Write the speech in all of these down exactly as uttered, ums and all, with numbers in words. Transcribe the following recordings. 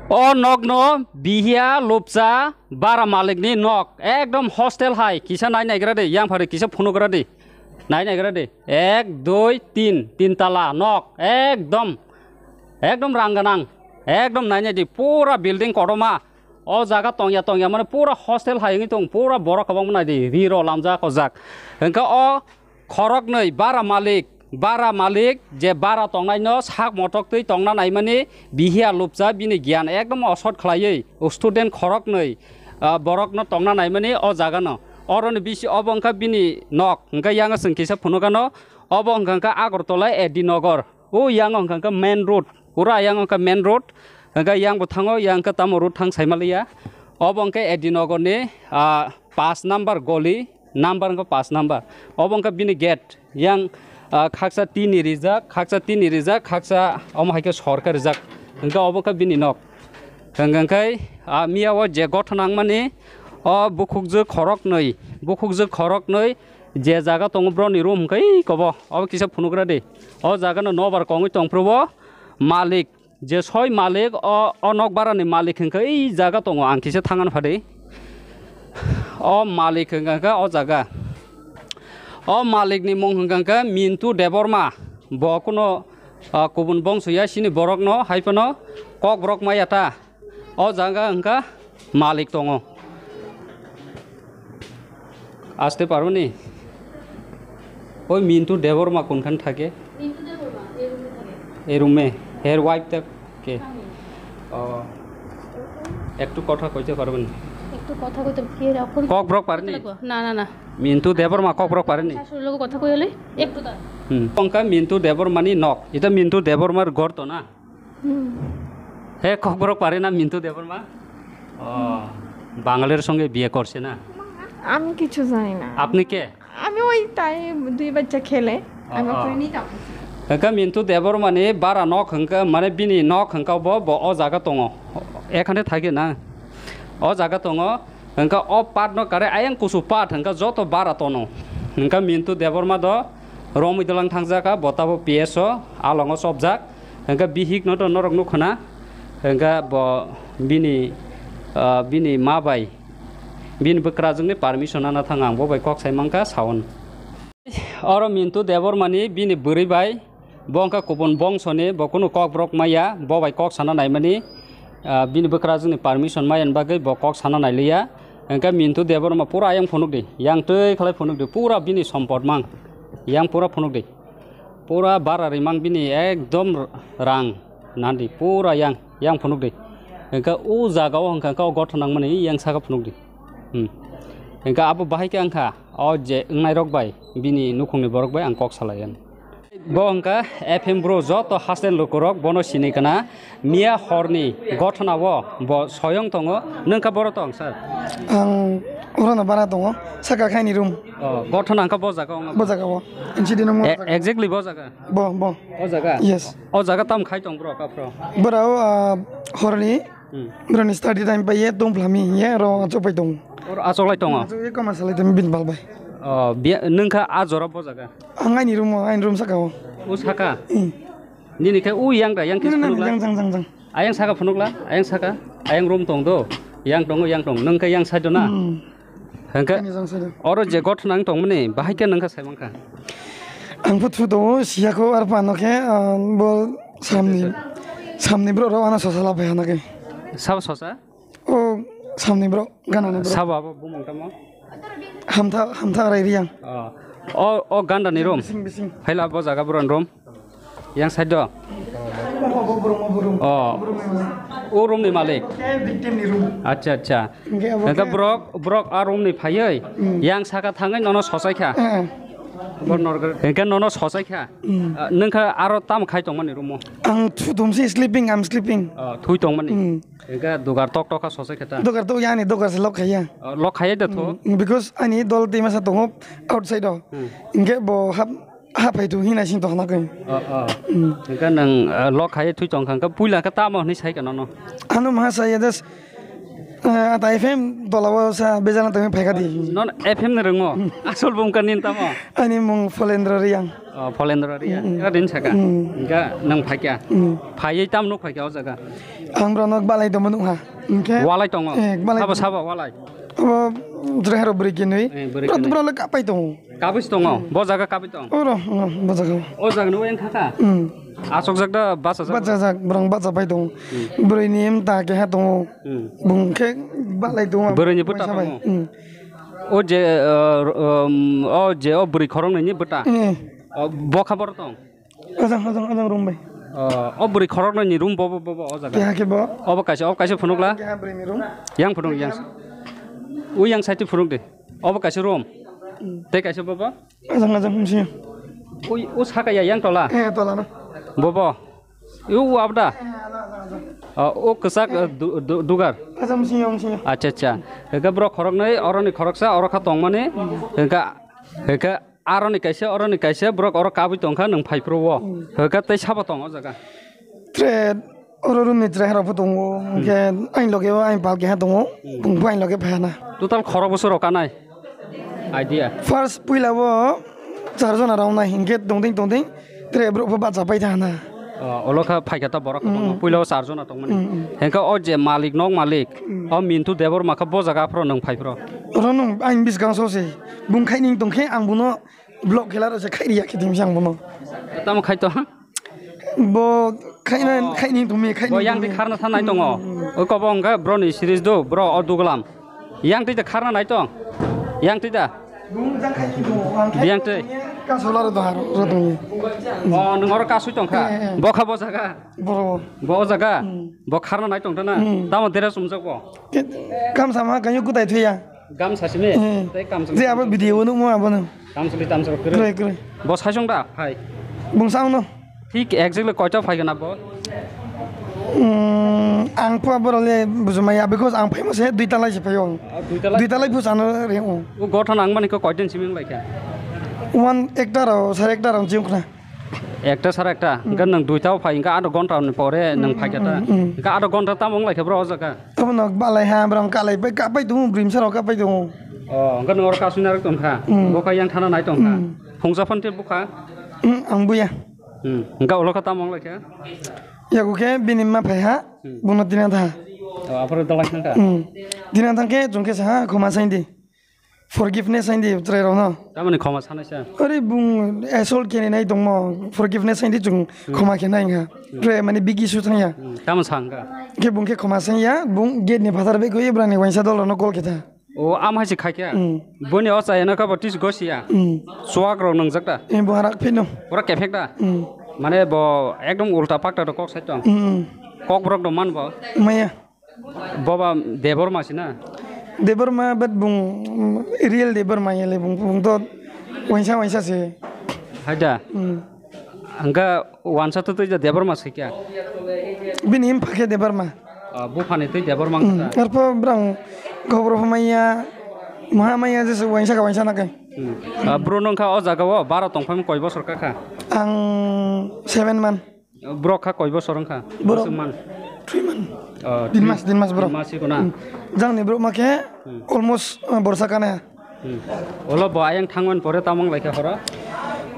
O nokno bihiya lupcha bara malikni nok, ekdom hostel hai, kisa nai naigra de, yang phari kisa phunugra de, nai naigra de, ek, dui, tin, tin tala nok, ekdom, ekdom rang ganang, ekdom nai nai di, pura building kotorma, o jaga tongya tongya mane pura hostel hai wngwi tong, pura borok kwbangma nai di, ri rw lamjak o jak, hwnkhe o khoroknwi bara malik, bara malik je bara tongnaino sak motok twi tongna naimani bihiya lupcha bini giyan ekdom osot khlaiwi student khoroknwi, ah, borokno tongna naimani o jagano. Oroni bisi obo wngkha bini nok, hwnkhe yango chwng kisa phunukano, obo wngkha khe Agartala A D Nagar. O yang wngkha khe main road, pura yang wngkha main road, hwnkhe yang bo thango, yang khe tamo road thang saimaliya. Obo wngkha A D Nagar ni, ah, paanch number goli, number wngkha paanch number. Obo wngkha bini gate, yang, ah, khaksa tini rijak, khaksa tini rijak, khaksa omo hai khe sorkha rijak, hwnkhe obo wngkha bini nok. Hwnkhe, ah, miya o je gothon nangmani, o bukhukjwk khoroknwi, bukhukjwk khoroknwi, je jaga tongo broni room hwnkhe ui kobo, obo kisa phunugra de. O jaga no nobar kongwi tongphuru o malik, je soi malik, o, o nok bara ni malik hwnkhe ui jaga tongo, ang kisa thangna phadi. O malik hwnkha khe o jaga. O malik ni mung hwnkha khe Mintu Debbarma. Bo kuno, ah, kubun bongso ya, sini borok no hai phano kok borok maya ta. O jaga hwnkha malik tongo. Aste paroni. Oi Mintu Debbarma kunkan thake? Mintu Debbarma, এই রুমে থাকে। এই রুমে? এর ওয়াইফ তা কে? আমি। ও, একটু কথা কইতে পারবেন? একটু কথা কইতে কি এরকম? ককব্রক পারেনি? না, না, না। মিন্টু দেববর্মা ককব্রক পারেনি? শাশুড়ির লগে কথা কই হলে একটু দাঁড়া। হুম। পঙ্কা মিন্টু দেববর্মানি নক। এটা মিন্টু দেববর্মার ঘর তো না? হুম। হে ককব্রক পারে না মিন্টু দেববর্মা? ও, বাঙালির সঙ্গে বিয়ে করছে না? আমি কিছু জানি না। আপনি কে? আমি ওই তাই দুই বাচ্চা খেলে, আমি ও। ওখানে নিয়ে যাবো। Hwnkhe Mintu Debbarmani bara nok hwnkhe, mane bini nok hwnkhe bo, bo o jaga tongo. এখানে থাকে না? O jaga tongo. Hwnkhe o part no kare ayang kusu part hwnkhe joto bara tono. Hwnkhe Mintu Debbarma do romwi dolang thangjak, bo tabo P S o alongo chopjak. Hwnkhe bihik no to norok nukho na. Hwnkhe bo bini, ah, bini ma bai, bini bwkrajwkni permission ana thang ang, bo bai kok sai mankha saun. Oro Mintu Debbarmani bini bwrwi bai, bo wngkha kubun bongsoni, bo kunu kokborok maya, bo bai kok sana naimani, ah, bini bwkrajwkni permission maya ni bagwi bo kok sana nailiya. Hwnkhe Mintu Debbarma pura ayang phunukdi, yang twi khlai phunukdi, pura bini sompot mang, yang pura phunukdi. Pura bara rimang bini ekdom rang nandi, pura yang, yang phunukdi. Hwnkhe o jaga o hwnkha khe o gothon nangmani yang saka phunukdi. Hmm. Hwnkhe abo bahai khe wngkha, o je wngnairok bai, bini nukhungni borok bai ang kok salai ani. Bo hwnkha F M bro, joto haste lukurok bono sini kana, miya horni gothona o bo soyong tongo, nwng kha boro tong, sir? Ang orono bara tongo, saka khaini room. O, gothona wngkha bo jaga o? Bo jaga o. Incident o mo E-, jaga. Exactly bo jaga? Bo, bo. O jaga? Yes. O jaga tam khai tong bro, ka bro? Bro, ah, horni Hmm. Broni study time pai ye tong phlami ye ro achuk pai tong. Or achuk lai tongo? Achuk ye koma salai tong bin bal bai. O, bia-, nwng kha a jora bo jaga? Ang aini room o, aini room saka o. O saka? Hmm. Nini khe o yang da, yang khe Na, na, na, phunukla? Jang, jang, jang, jang. Ayang saka phunukla, ayang saka, ayang room tong do, yang tongo, yang tong, nwng khe yang side o na? Hmm. Hwnkhe Ani jang side o. Oro je gothona wng tongmani, bahai khe nwng kha sai mankha? Ang phu thu tongo, siya kho, ar pano khe, ah, bo samni, samni bro rok ano sosala bai hana khe. Sabo sosa? O samni bro, gana ni bro. Sabo abo bumung tamo? Hamtha, hamtha rai riyang. O, o, o ganda ni room? Bising, bising. Phaila bo jaga bro ni room? Yang side o? Omo, obo bro, obo room. O. Obo room ni malik. O room ni malik? Oke, victim ni room. Acha, acha. Hingke obo Hingke ke borok, borok a room ni phaioi, Hmm. yang saka thangoi nono sosai kha. Eh. Bo norgor. Hingke nono sosai kha. Hmm. Ah, nwng kha aro tamo khai tongmani room o? Ang thu thumsi sleeping, I'm sleeping. O, thui tongmani. Hmm. Hingke dugar tok tok kha sosai kha ta? Dugar tok yani, dugar se lok khaya. O, lok khaya da tho? Hmm, because ani dol team asa tongo outside o. Hmm. Hingke bo hap, hap hai tu hina sing to hana kai. O, o. Hmm. Hingke nwng, ah, lok khaya thui tong kha, hingke puila khe tamo hinui sai kha nono? Ano ma saya das Eh, ata F M tola o sa bejana tongwi phaikha di. Non F M ni rwngo. Asol bumka nin tamo? Ani mung Pholendra Riyang. Oh, Pholendra Riyang. Mm, mm. Era din saka. Mm. Hingka nang phaikha. Mm. Phaiwi tam nuk phaikha o jaga. Ang borok nok balai tongma nukha. Hingke walai tongo. Eh, balai sabo, tongo. Sabo walai. Abo jera hero bwrwi kwnwi. Eh, bwrwi kwnwi. Bro, bro, le kapai tongo. Kabis tongo, bo jaga kabi tong. Oro, oro, bo jaga. O jaga no yang thaka. Hmm. Asok jak da basa jak. Basa jak, borang basa pai tongo. Hmm. Boroi ni em ta ke ha tongo. Hmm. Bung ke balai tongo. Boroi ni bwta tongo. Hmm. O je, uh, um, o je o boroi khorok ni bwta. Hmm. O bo khabor tong. Ajang, ajang, ajang room bai. O, o boroi khorok ni room bo, bo, bo, bo, o jaga. Keha ke bo? O bo kaisa, o kaisa phunuk la. Keha boroi ni room. Yang phunuk, yang. U yang side phunuk de. Obo kaisa room. Hmm. Tei kaisa bobo? Ajang, ajang, msing. Ui, o saka ya yang tola? Eh, tola no. Bobo. U abda? Eh, ala, ala, ala. O, o kwchak, eh, du-, du-, dugar? Ajang, msing, msing. Acha, acha. Hwnkhe borok khoroknwi, oroni khoroksa, oro kha tongmani. Hmm. Hwnkhe, hwnkhe aroni kaisa, oroni kaisa, borok oro kabui tongkha, nwng phai phuru o. Hmm. Hwnkhe tei sabo tong o jaga? Tre Oro room ni chwrai rok bo tongo, hmm, hwnkhe ani loge o ani pal keha tongo, hmm, bung bo ani loge phai na. Total khorok bwswk rok kanai? Idea. First puila o char jona rok nai hinkhe tongding tongding tere borok bo bacha pai thana. O, olo kha phaikha ta borok kwbangma. Hmm. Puila o char jona tongmani. Hmm, hmm. Hinkhe o je malik, nok malik, hmm, o Mintu Debbarma khe bo jaga aphro nwng phai phro. Oro nwng ani bwskang so se bung khaining tongkhe ang bono block khela rw se khai riya khe tongsa ang bono. Tamo khai to? Bo khaina, oh, khaini tumi, khaini bo yang tumi. Twi kharna thanai tongo. Hmm. O kobo hwnkhe bro ni series do, bro o duglam. Yang twi da kharna nai tong. Yang twi da. Bung jang khaini tongo, ang khai yang twi. Kasola ro dohar, ro tongni. Oh, nwng oro kasui tongkha. Eh, eh. Bo kha bo jaga. Boro. Bo o jaga. Hmm. Bo kharna nai tong dana. Hmm. Tamo dere sumjak bo. Ke-, kam sama kanyo kutai thuya. Gamsa simi? Hmm. Tei kamsa. Je abo video nukmo abono. Kamsa li tamsa kwrwi. Kwrwi, kwrwi. Bo saisong da phai? Bung saung no. Thik exactly koita phai gana bo? Hmm, ang pho borok le bujumaya, because ang phaimo se dui talai se phaio. Ah, dui talai? Dui talai phu sano re o. O gotha nang mani ko koitin simi wng lai kha? One ekta ro, sare ekta ro jiyong khna. Ekta sara ekta, hmm, hingke nwng duita o phai, hingke adho ghonta ni pore nwng, hmm, phaikha ta. Hmm, hmm. Hingke adho ghonta tamo wng lai kha bro o jaga? Abono balai ha, borok kalai pai, kapai tongo, bwrwi bwsa rok kapai tongo. O, hingke nwng oro kasui narwk tong kha? Hmm. Bo kha yang thana nai tong kha? Hmm. Phungsa phano tei bukha? Hmm, ang buya. Hmm. Hingke ulo kha tamo wng lai kha? Yago khe bini ma phai ha, hmm, bono tina tha. O, aphuru dalai thang kha? Hmm. Tina thang khe chwng khe sa ha, khoma sain di. Forgiveness hain di chwrai rok no. Tamoni khoma sanai sa? Ori bung assault khe nai tongmo, forgiveness hain di chwng, hmm, khoma khe nai wngkha. Hmm. Chwrai mani big issue thang ya. Hmm. Tamo sa wngkha? Khe bung khe khoma sang ya, bung gate ni phatar bai khe brani waisa dol rok no call khe tha. O, am hai se khai khe? Hmm. Boni o chaya no khe bo tis gosi ya? Hmm. Chuwak rok nwngjak da? Eh, bo harak phino. Pura kephek da? Hmm. Mane bo ekdom ulta pakta rok kok sai tong. Hmm. Kok borok rok man bo? Maya. Boba Debbarma sina? Debbarma, but bung, mm, real Debbarma yale bung, bung to waisa waisa se. Haida? Mm. Angka wansa to tuja Debbarma se kya? Bini im phakhe Debbarma. Ah, buphani twi Debbarma. Mm. Angka. Arpo brang gobro maya, maha maya jesu waisa ka waisa nakai. Hmm. Ah, bro nongkha o jaga o baro tongphai koi bosor kakha? Ang seven man. Borok kha koi bosor wngkha? Borok bosor man. Three man. Oh, din three mas, din mas borok. Din mas iko na? Hmm. Jangni borok ma khe, hmm, almost, uh, borsa kane. Hmm. Olo bo ayang thangmani pore tamong lai kha horo?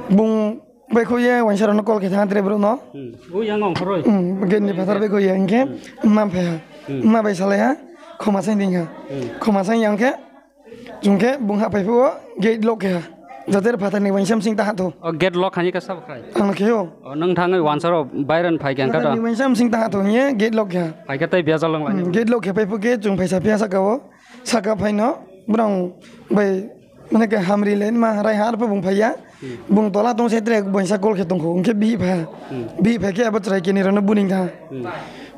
Bung bai kho ye waisa rokno call khe thang tre borok no. Hmm. O yang ong khoroi. Hmm, gate ni phatar bai kho ye hingkhe, hmm, ma phai ha. Hmm. Ma bai salai ha, khoma sai ding ha. Hmm. Khoma sai yang khe, Chwng khe bung ha phai phuru gate lock khe ha. Jate phatar ni waisa bwsing ta ha tho. O gate lock hani ka sabo khai? Ang khe o. O nwng thangwi wansa rok bairan phai khe angka da. Phatar ni waisa bwsing ta ha tho hiye gate lock khe ha. Phai khe tei biyajal wng lai. Hmm, gate lock khe phai phu khe chwng phaisa phiya saka o. Saka phai no borok bai mane khe hamri le ma rai har pho bung phai ya. Hmm. Bung tola tong se tre waisa call khe tong kho. Hwnkhe bihi phai. Hmm. Bihi phai khe abo chwrai keni rok no buning tha. Hmm.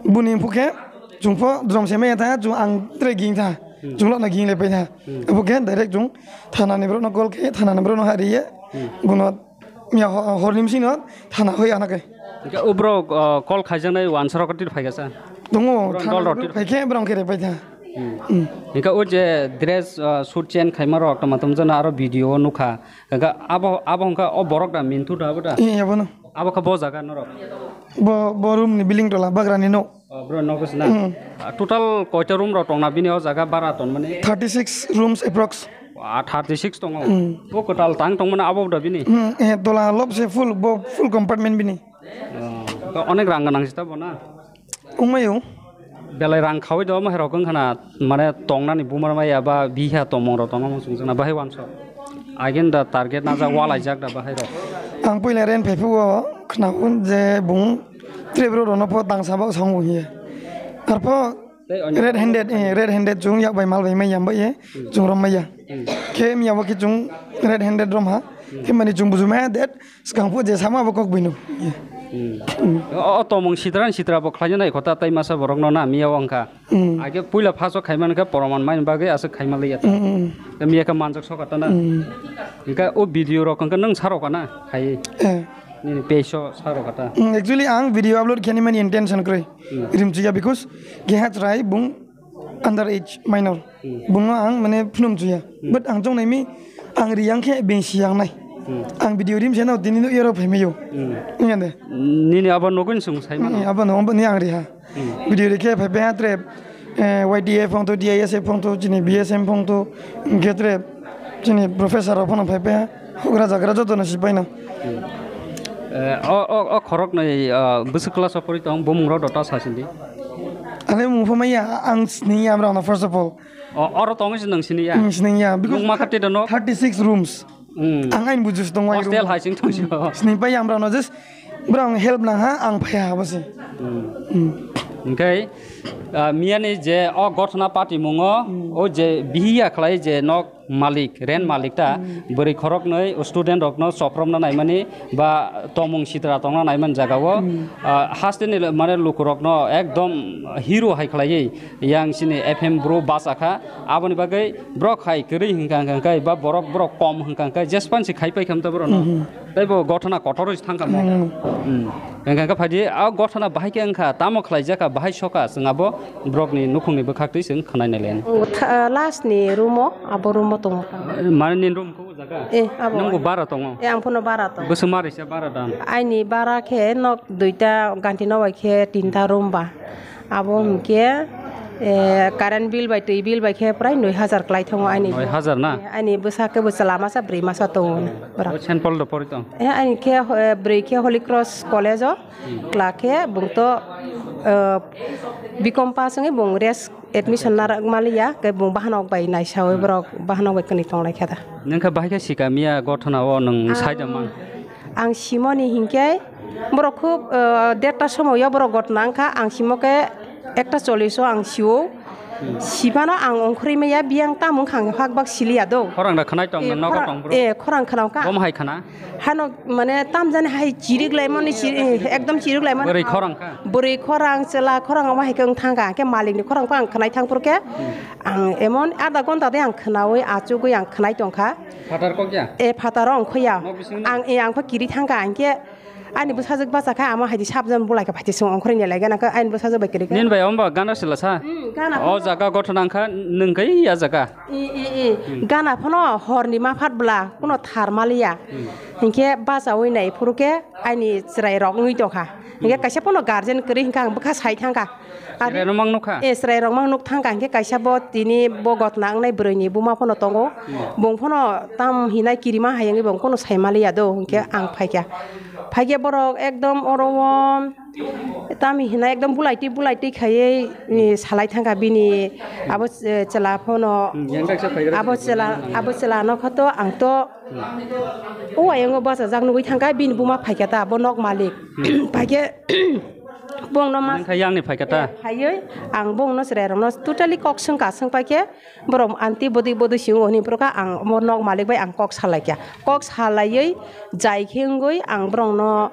Buning phu khe chwng pho drom se maya tha chwng ang tre ging tha. Hmm. Chwng lokna ging le paina. Hmm. Abo khe direct chwng thana ni borok no call khe thana ni borok no ha riye. Hmm. Bono ya ho-, hor ni bwsing no thana hoi ana kai. Hingke o borok, uh, call khaijaknai wansa rok tir phai kasa. Tongo, borok thana dol ni rok borok tir phai khe borok khe re pai tha. Hmm. Hmm. Hingke o je dress, uh, suit change khaima rok tama tama jana aro video o nukha. Hingke abo, abo hingke o borok da Mintu da abo da? Eh, abo no. Abo kha bo jaga norok? Bo, bo room ni building tola bagrani no. Oh, bro, nogo sina. Hmm. Ah, total koita room rok tongna bini o jaga bara tongmani? Thirty six rooms approx. Ah, thirty six tongo. Hmm. Bo kwtal tang tongmani abo da bini? Hmm, eh, tola lobse full, bo full compartment bini. Oh, to onek rang nang sita bo na? Wngmaio. Belai rang khawi do, mahairok wngkhana, mane, tongnani bumar maya ba biha tongmung rok tongna mung sungjakna bahai wansok. Again da target najak walaijak da bahai rok. Ang puila rent phai phugo khnago je bung tre bro rono pho tangsa bo song hiya. Arpho Tei onyo red handed, eh, red handed chung yak bai mal bai mai yam bai ye, chung rom mai ya. Hmm. Khe miya bo khe chung red handed rom ha. Khe mani chung buju maya that Swkang pho je sama bo kok bino. Hmm. O, o tomung sitra ni sitra bo khlaina nai khota tai masa borok no na miya wngkha. Hmm. Age puila phaso khaimani khe poroman main bagwi aswk khaima liya ta. Hmm, hmm. Miya khe manjak soka ta na. Hmm. Hingkhe o video rok hingkhe nwng sarok na khai. Eh. Nini page o sarok ta. Hmm, actually ang video upload khe ni mani intention kwrwi. Hmm. Rimchiya because keha chwrai bung under age minor. Hmm. Bungno ang mane phunum chuya. Hmm. But ang chong naimi ang riyang khe bengsi yang nai. Hmm. Ang video rim seno tini no yero phaimayo. Hmm. Niyande. Nini abo nogo ni sung sai mano. Hmm, abo no, abo ni ang riha. Hmm. Video rikhe phai phai tre, eh, Y D F phongto, D I S F phongto, chini B S M phongto, hingkhe tre chini professor rok phano phai phai hugra jagra joto no sipai no. Hmm. Eh, o, o, o khorok noi, ah, bwswk class o pori tong, bumung rok dota sa sindi. Ani mung pho maya, ang sini ya, amra no, first of all. O, oro tongo se nang sini ya? Ang sini ya, because nung ma kati dono? Thirty six rooms. Hmm. Ang ain buju se tongo. Hostel hai sing tong sio. Sini pai amra no just, bro, ang help nang ha, ang phaya ha basi. Hmm. Hmm. Hingkhe, ah, miyani je o gothona party mungo, hmm, o je bihiya khlai je nok malik, rent malik ta, hmm, bwrwi khoroknwi student rokno chopropna naimani ba tongmung sitra tongna naimani jagao, hmm, ah, hasteni mane lukurokno ekdom hero hai khlaiwi yang sini F M bro basa kha, aboni bagwi borok hai kwrwi hwnkha hwnkha khe ba borok, borok kom hwnkha khe jespan se khai pai khamta borokno. Hmm. Tei bo gothona kotor se thangkha mo. Hmm. Hmm. Hwnkha khe phaidi, a gothona bahai khe wngkha, tamo khlaijak kha, bahai soka, chwng abo borokni nukhungni bwkhaktwi chwng khwnai nai lai. Tha-, last ni room o, abo room o tongo. Mane nini room khe o jaga? Eh, abo. Nwng bo bara tongo? Eh, ang phano bara tongo. Bwswk ma risa bara dan? Aini bara khe nok duita, ganti nok bai khe tinta room ba. Abo hwnkhe, eh, current bill bai twi bill bai khe prai noi hajar klai thango aini. Noi hajar na? Eh, aini bwsa khe bo chwla masa bwrwi masa tongo. Bwrok. O Saint Paul do pori tong? Eh, aini khe, eh, bwrwi khe Holy Cross College o. Hmm. Kla khe bung to, eh, B Com pass wngwi bung rest admission narak maliya, khe bung bahanok bai naisawi, hmm, borok bahanok bai kwnwi tonglai khe da. Nwng khe bahai khe sika miya gothona o nwng, ang, sai da mang? Ang simoni hinkhe borok khub, eh, derta somoyo borok gothona wngkha, ang simo khe ekta chollish o ang sio. Sibano ang ongkhorwi maya, biyang tamo wngkha ang hak bak siliya do. Khorang da khwnai tong, eh, nang nogo khorang, tong bro? Eh, khorang khwnao kha. Bom hai khwna? Hano mane tamjani hai chirik laimani, chiri-, eh, ekdom chirik laimani. Bwrwi khorang kha? Bwrwi khorang, chwla khorang, omo hai khe wng thangkha. Hwnkhe malikni khorang khe ang khwnai thangphuru khe, hmm, ang emon adha ghonta de ang khwnaui achugui ang khwnai tongkha. Phatar kok ya? Eh, phataro ongkhoya. Nok bisingno? Ang, eh, ang pha kiri thangkha, hwnkhe ani bwsajwk bacha khe ama hai di sabjani bulai khe phaidi song ongkhorwi ni lai gana khe ani bwsajwk bai kwrwi khe. Nini bai omba gana sila sa? Hmm, gana. O jaga gothona wngkha nwng khe ya jaga? I, i, i. Hmm. Gana phano horni ma phat bwla kuno thar maliya. Hmm. Hinkhe bachaui nai phuru khe ani chwrai rok wngwi tongkha. Hinkhe, hmm, kaisa phano guardian kwrwi hinkhe ang bwkha sai thangkha. Chwrai rok mang nukha? Eh, chwrai rok mang nuk thangkha, hinkhe kaisa bo tini bo gothona wngnai bwrwi ni buma phano tongo. Hmm. Bung phano tam hinai kirima hai wngwi bung phano sai maliya do, hinkhe, hmm, ang phaikha. Phaikhe borok ekdom oro o tam hinai ekdom bulaitwi bulaitwi khaiwi, eh, salai thangkha bini abo, eh, chwla phano. Hmm, yang kaisa phaigra abo chwla, abo chwla no kha to ang to O ayang o bachajak nugwi thangkha, bini buma phaikha ta, bo nok malik. Hmm. Phaikhe, bongno mas-, nang kha yang ni phaikha ta? Eh, phaiwi ang bongno chwrai rokno totally kok swngkha, swngpaikhe borok aunty bwdwi bwdwi si wngo hinwi phuru kha, ang omo nok malik bai ang kok salaikha. Kok salaiwi jai khe wngwi ang borokno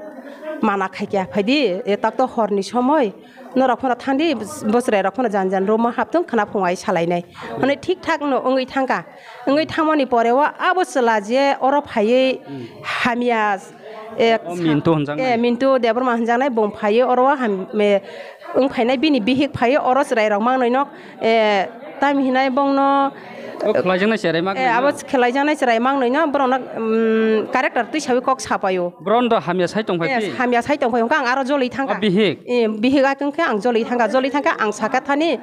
mana khaikha, phaidi, e, tak to horni somoi, norok phano thangdi, bo chwrai rok phano jan jan room o hapthung khwna phung ai salainai. Hwnwi thik thak no wngwi thangkha. Wngwi thangmani pore o abo chwla je oro phaiwi hamya, eh, o Mintu hwnjaknai. Eh, Mintu Debbarma hwnjaknai bung phaiwi oro ham-, eh, wng phainai bini bihik phaiwi oro chwrai rok mangnai no, eh, tamo hinai bongno O khwlaijaknai cherai mak Eh, nai abo no? Khwlaijaknai cherai mak nai no, borok no, mm, character twi sawi kok sapaio. Boron do hamya sai tong phai Eh, phi? Hamya sai tong phai, hwnkhe ang aro joloi thangkha. O bihik? Eh, bihik akhe ang joloi thangkha, joloi thangkha ang sakha thani,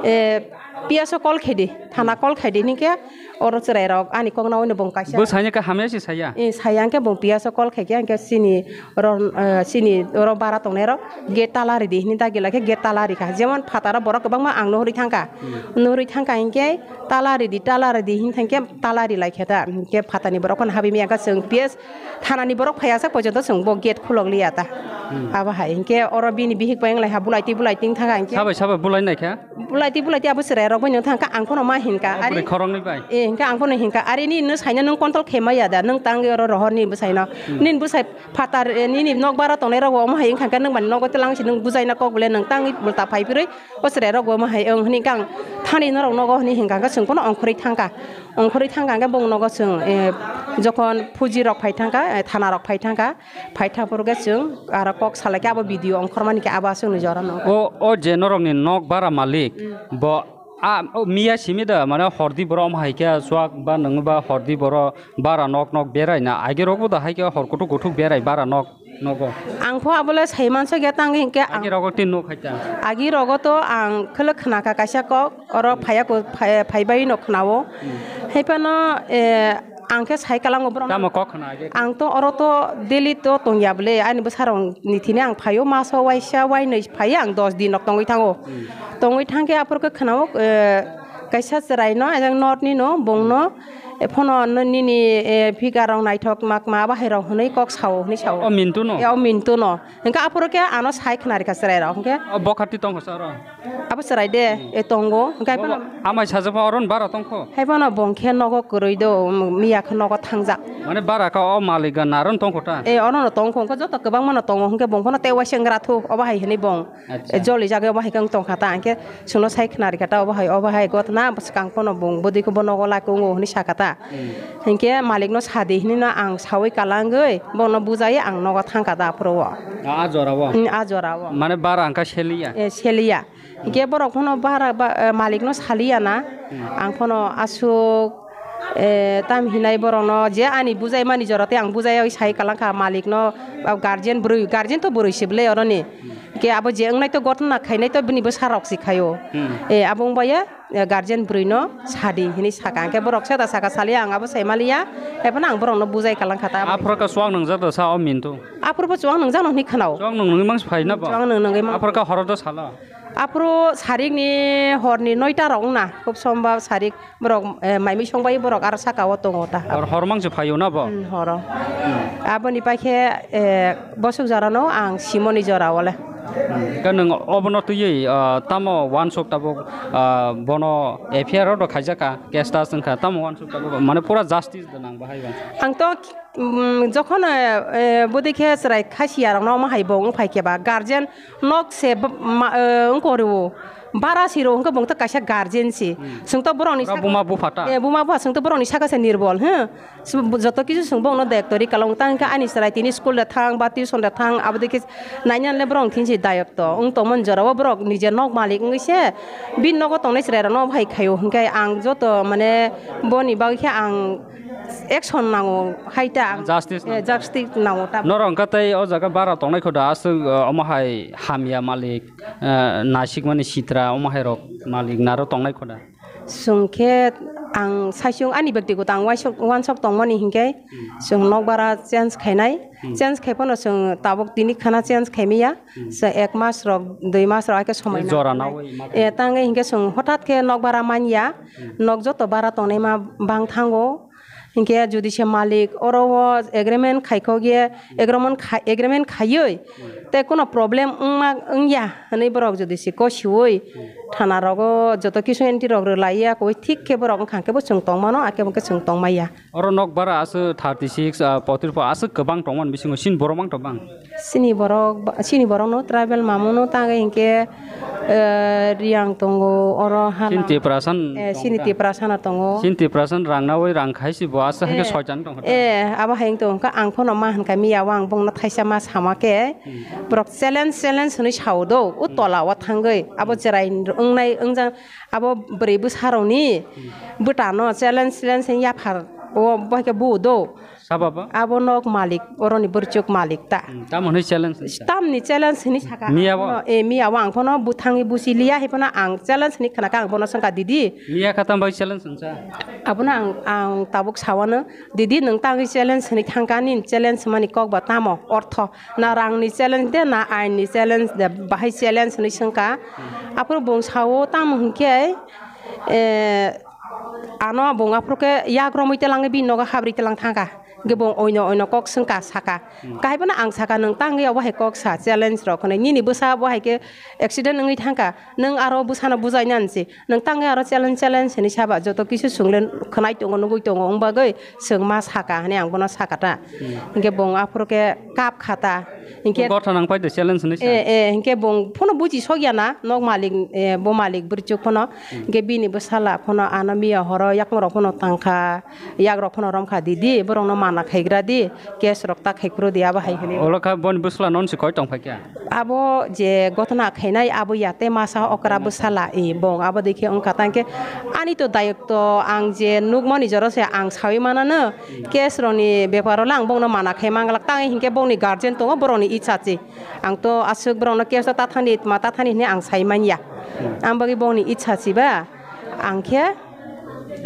eh, P S o call khaidi, thana call khaidi hinkhe oro cherai rok ani kok nawi no bong kaisa. Bo saini ka hamya si saya? Eh, saya hwnkhe bong P S o call khaikhe hwnkhe sini oro, eh, sini oro bara tongnai rok gate tala ridi hini dagi lai khe gate tala rikha. Jemon phataro borok kwbangma ang nuhuri thangkha. Hmm. Nuhuri thangkha hinkhe tala ridi, tala ridi hin thangkhe tala ri lai khe ta. Hinkhe phatani borok phano habwi maya kha chwng P S thanani borok phaiya sak pojonto chwng bo gate khulok liya ta. Hmm. Abo hai hinkhe oro bini bihik bai wng lai ha bulai twi bulai ting thangkha hinkhe. Sabai sabai bulai nai kha? Bulai twi bulai twi abo cherai rok bai no thangkha ang phano ma hinkha. O ari bwrwi khoroknwi bai? Eh, hinkhe ang phano hinkha. Ari nini no saino nwng control khe maya da. Nwng tang oro rohor ni bwsai no. Hmm. Nini bwsai Phatar, eh, nini nok bara tongnai rok bo omo hai wngkha khe nwng mani nogo twlang si nwng bujaina kok bole nwng tangwi bulta phai phirwi o cherai rok bo omo hai wng hwnwi kang thani norok nogo hwnwi hinkha khe chwng phano ongkhorwi thangkha, ongkhorwi thangkha hwnkhe bong nogo chwng, eh, jokhon phuji rok phai thangkha, eh, thana rok phai thangkha, phai thang phuru khe chwng aro kok salai khe abo video ongkhormani khe abo aswk ni jora no. O, o je norok ni nok bara malik, hmm, bo a, o miya simi da mane hordi boro omo hai khe chuak ba nwng ba hordi boro bara nok nok berai na, agi rok bo da hai khe hor kuthuk kuthuk berai bara nok nogo. Ang pho abole sai mansa khe tang hinkhe ang agi rogo tin nuk hai ta. Agi rogo to ang khwlwk khna kha kaisa kok, oro phaiya ko, phai, phai bai no khnao. Hmm. Hai phano, eh, ang khe sai kalango borok. Tamo kok khna agi? Ang to oro to daily to tongya bole, ani bwsarok ni thini ang phaio, maso waisa wainwi phaio, ang dos din rok tongwi thango. Hmm. Tongwi thang khe aphuru khe khnao, eh, kaisa chwrai no, ejang north ni no, bong no, e, phano no nini, e, figure rok naithok mak ma bahai rok hwnwi kok sao, hwnwi sao. O Mintu no? E, o Mintu no. Hwnkhe aphuru khe ano sai khna rikha chwrai rok. Hwnkhe o bokha twi tongkha sa oro? Abo chwrai de, e, tongo. Hwnkhe bo, phano amai sajak ma oro ni bara tongkho? Hai phano bong khe nogo kwrwi do, miya khe nogo thangjak. Mane bara kha o malik ga naro tongkho ta? E, ono no tongkho, hwnkhe joto kwbangma no tongo, hwnkhe bong phano tei waisa wngkha thu, obo hai hwnwi bong. Acha. Joli jagao bahai khe wng tongkha ta, hwnkhe chwngno sai khna rikha ta, obo hai, obo hai gotna bwskang phano bung bwdwi khe bo nogo lai tongo hwnwi sakha ta. Hmm. Hinkhe malikno sadi hinwi no ang saui kalangwi bono bujai ang nogo thangkha ta aphuru o. A, a jora o? Hmm, a jora o. Mane bara hwnkha seliya? Eh, seliya. Hmm. Hinkhe borok phano bara ba, eh, malikno saliya na, hmm, ang phano aswk Eh, tam hinai borokno je ani bujaimani jora tei ang bujaiwi sai kalangkha malikno, ah, guardian bwrwi, guardian to bwrwi se bwle oroni. Ke abo je wngnai to gotna khainai to bini bwsarok se khaio. Hmm. Eh, abo wngbaye, eh, guardian bwrwino sadi hinwi saka. Hwnkhe borok seda saka saliya ang abo sai maliya. Haiphano ang borokno bujai kalangkha ta abo. Aphuru khe chuak nwngjak da sa o Mintu? Aphuru bo chuak nwngjak no hinwi khwnao. Chuak nwngnwi mangsi phai na bo? Chuak nwngnwi mang. Aphuru khe horo do sala? Aphuru sarikni horni noita rok wngna, khub somba sarik borok, eh, mai mui songbai borok aro saka o tongo ta. Hor, hor mangsi phaio na bo? Hmm, horo. Hmm. Aboni paikhe, eh, bosok jorano ang simoni jora ole. Hmm. Khe nwng obono twiwi, ah, tamo uansuk tabuk, ah, bono F I R o do khaijak kha, case tas wngkha, tamo uansuk tabuk, mane pura justice da nang bahai ba? Ang to, mm, jokhon, eh, eh, bwdwi khe chwrai khasiya rokno omo hai bo wng phai khe ba guardian Nok se ba-, ma, eh, wngkha rw. Bara si rw wngkha bwngkha kaisa guardian si. Hmm. Chwng to borokni saka, buma bupha ta? Eh, buma bupha chwng to borokni saka se nirbol, huh? Joto kisu chwng bono dayok tori kalong tang khe ani chwrai tini school de thang ba tuition de thang abo de khe nainani le borok thini se dayok to. Wng tongmani jora o borok nije nok malik wngwi se bini nogo tongnai chwrai rok no hai khaio hwnkhe ang joto mane boni bagwi khe ang action nango hai ta ang. Justice eh, nango. Justice nango ta. Norok wngkha tei o jaga bara tongnai kho da aswk, eh, omo hai hamya malik, eh, nasikmani sitra omo hai rok malik naro tongnai kho da? Chwng khe ang saichung ani bektigoto ang uansuk, uansuk tongmani hinkhe hmm, chwng nokbara change khainai. Hmm. Change khai phano chwng tabuk tini khana change khaimaya. Hmm. Chwng ek mas rok, dui mas rok hai khe somoi jora nangkha. Nawi ma eh, tangwi hinkhe chwng hothat khe nokbara manya. Hmm. Nok joto bara tongnai ma bang thango. Hinkhe jodi se malik oro o agreement khaikok ye, agreement khai, agreement khaiwi tei kono problem wngma wngya hwnwi borok jodi se kosiwi thana rogo joto kisu entry rok rwlaiya koi thik khe borok wngkha khe bo chwng tongmano, akhe bo khe chwng tongmaya. Oro nok bara aswk thirty six, ah, potir po aswk kwbang tongmani bisingo chini borok mang tong bang? Chini borok ba, chini borokno tribal mamungno tangwi hinkhe, eh, Riyang tongo, oro Hana. Chini Tiprasa eh, chini Tiprasa no tongo. Chini Tiprasa rang nawi rang khai si bo aswk hai khe eh, soitan tong kha. Eh, abo hai wng tong kha, ang phano ma hwn kha miya o ang bongno thaisa ma sama khe. Hmm. Borok challenge, challenge hwnwi sao do, o tola o thangwi. Abo cherai wngnai, wngjak, abo bwrwi bwsarokni bwtano challenge, challenge hwnwi yaphar o, bo hai khe bu do. Sabo bo? Abo nok malik, oroni bwrchuk malik ta. Hmm, tamo hwnwi challenge hwnwi sa? Tamni challenge hwnwi saka. Miya bo? Abono, eh, miya bo ang phano bwthangwi busi liya, hai phano ang challenge hwnwi khna kha, ang bono swngkha, "Didi." Miya kha tamo bai challenge hwnsa? Abono ang, ang tabuk sawano, "Didi, nwng tangwi challenge hwnwi thangkha, nini challenge hwnmani kok ba tamo ortho? Na rangni challenge de, na ainni challenge de, bahai challenge?" hwnwi swngkha. Aphuru bung sao, tamo hwnkhe, eh, ano bung aphuru khe yak romwi telangwi bini nogo habri telang thangkha. Hwnkhe bung oino oino kok swngkha, saka. Hmm. Kahai phano ang saka, "Nwng tangwi obo hai kok sa, challenge rok hwnwi. Nini bwsa bo hai khe accident wngwi thangkha. Nwng aro bwsano bujaina nsi. Nwng tangwi aro challenge, challenge hwnwi saba. Joto kisu chwngle khwnai tongo, nugwi tongo, wng bagwi chwng ma saka," hwnwi ang bono saka ta. Hmm. Hwnkhe bung aphuru khe kap kha ta. Hwnkhe gotha nang pai de challenge hwnwi sa. Eh, eh, hwnkhe bung phano buji sokya na, nok malik, eh, bo malik bwrchuk phano. Hmm. Hwnkhe bini bwsala phano ano miya horo yakung rok phano tangkha. Yak rok phano romkha, "Didi, borokno mana khaigra di, case rok ta khaiphuru di," abo hai hwnwi. Olo kha boni bwsla non se koi tong phaikha? Abo je gotna khainai abo ya tei masa okra bwsala, i bong abo dikhe wngkha tangkhe ani to dayok to ang je nukmani jora se ang sawi manano, case rokni beparo le ang bongno mana khai manglak, tang hinkhe bongni guardian tongo, borokni icha chi. Ang to aswk borokno case o tathani, ma tathani hwnwi ang sai manya. Ang bagwi bongni icha chiba, ang khe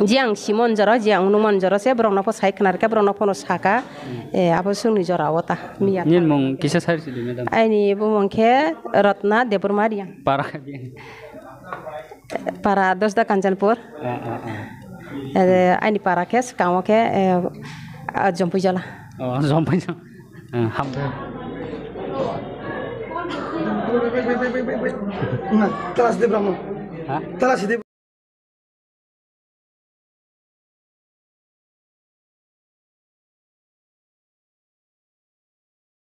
je ang simon jora, je ang nukman jora se borokno pho sai khna rwkha, borokno phono saka, eh, abo swngni jora o ta miya. Nini mung kisa sai sidi, madam? Aini bumung khe Ratna Debbarma Reang. Para khe bini? Para Dosda Kanchanpur. Ah, ah, ah. Eh, aini para khe swkango khe, eh, ah, Jompuijala. Oh, Jompuijala. Ah, hambai. Na, tala sidi brahman. Ha? Tala sidi.